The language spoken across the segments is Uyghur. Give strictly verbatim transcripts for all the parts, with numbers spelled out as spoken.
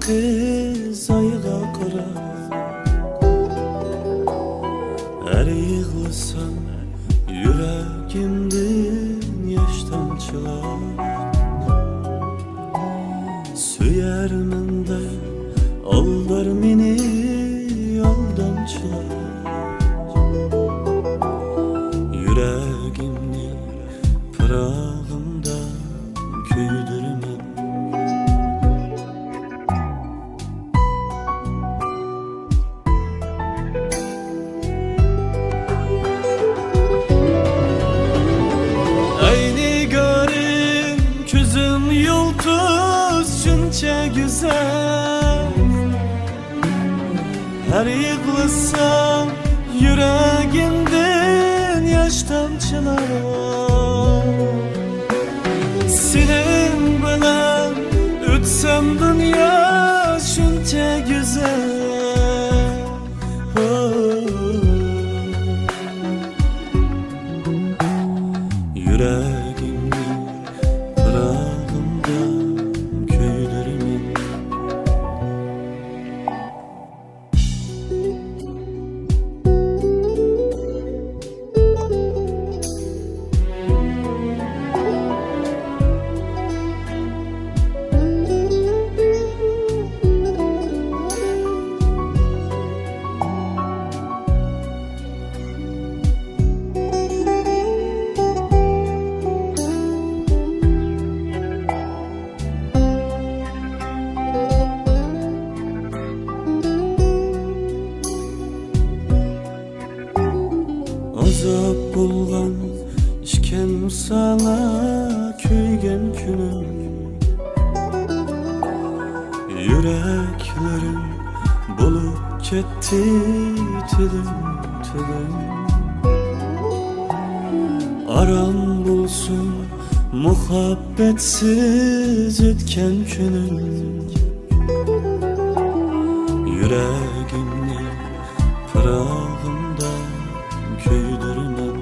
قىز ئايغا قاراپ، ھەر يىغلىسام يۈرىكىمدىن ياش تامچىلار. سۆيەرمەن دەپ ئالدار مېنى ئالدامچىلار. يۈرەكىمنى پىراغىمدا كۆيدۈرىمەن. ئەي نىگارىم، كۆزۈڭ يۇلتۇز شۇنچە گۈزەل. ھەر يىغلىسام يۈرەكىمدىن ياش تامچىلار. سېنىڭ بىلەن ئۆتسەم دۇنيا شۇنچە گۈزەل. يۈرەكىمنى پىراغىمدا كۆيدۈرىمەن. ئازاب بولغان ئىكەن ساڭا كۆيگەن كۈنۈم. يۈرەكلىرىم بولۇپ كەتتى تىلىم، تىلىم. ئارام بولسۇن مۇھەببەتسىز ئۆتكەن كۈنۈم. يۈرەكىمنى پىراغىمدا كۆيدۈرىمەن.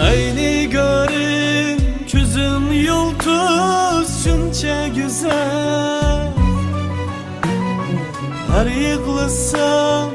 ئەي نىگارىم، كۆزۈڭ يۇلتۇز شۇنچە گۈزەل. ھەر يىغلىسام